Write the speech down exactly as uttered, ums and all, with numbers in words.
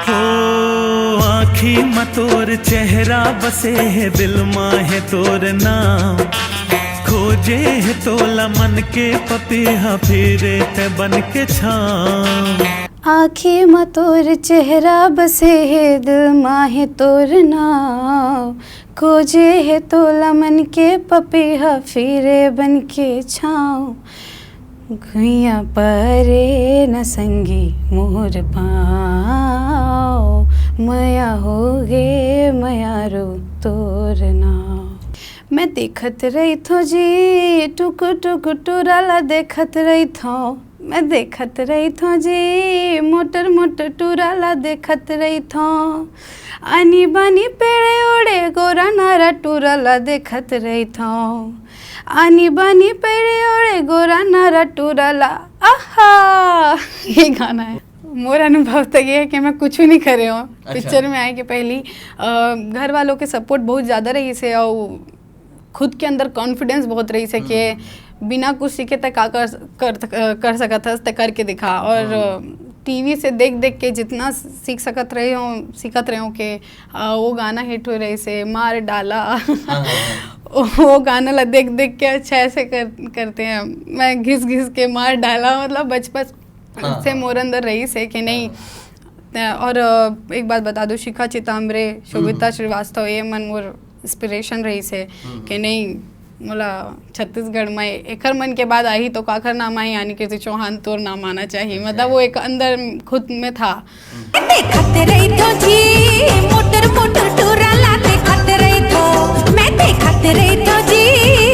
हो आँखी म तोर चेहरा बसे हे, दिल म हे तोर नाम। खोजे हे तोला मन के पपीहा, फिरे ते बन के छाँव। आँखी म तोर चेहरा बसे हे, दिल म हे तोर नाव। खोजे हे तोला मन के पपीहा, फिरे बन के छाँव। भुइयाँ परे न संगी मोर पाँव, मया होगे मयारू तोर नाव। मैं देखत रहिथों जी, टुकुर टुकुर टुरा ला देखत रहिथों। मैं देखत रहिथों जी, मोटर मोटर टुरा ला देखत रहिथों। आनी बानी पेड़े ओढ़े गोरा नारा टुरा ला देखत रहिथों। आनी बानी पेड़े ओढ़े गोरा नारा टुरा ला। आहा, ये गाना है। मोर अनुभव तो ये है कि मैं कुछ नहीं करे हूँ। अच्छा। पिक्चर में आए के पहली, अ, घर वालों के सपोर्ट बहुत ज़्यादा रहिस हे और खुद के अंदर कॉन्फिडेंस बहुत रहिस हे कि बिना कुछ सीखे तक का कर, कर, कर सकत हस, त करके दिखा। और टीवी से देख देख के जितना सीख सकत रहे हो, सीखत रहे हो कि, अ, वो गाना हिट हो रहिस हे, मार डाला। हाँ, हाँ, हाँ। वो गाना ला देख देख के अच्छा ऐसे कर, करते हैं। मैं घिस घिस के मार डाला, मतलब बचपन हाँ, से हाँ। मोर अंदर रहिस हे कि नहीं। हाँ। त-, और, अ, एक बात बता दो, शिखा चिताम्बरे, शोभिता हम्म। श्रीवास्तव, ये मन मोर इंस्पिरेशन रहिस हे हम्म। कि नहीं, मोला छत्तीसगढ़ में एकर मन के बाद आही तो काकर नाम आही, यानी कि चौहान तोर नाम आना चाहिए। अच्छा। मतलब वो एक अंदर खुद में था। देखत रहिथों जी, मोटर मोटर टुरा ला देखत रहिथों, मैं देखत रहिथों जी,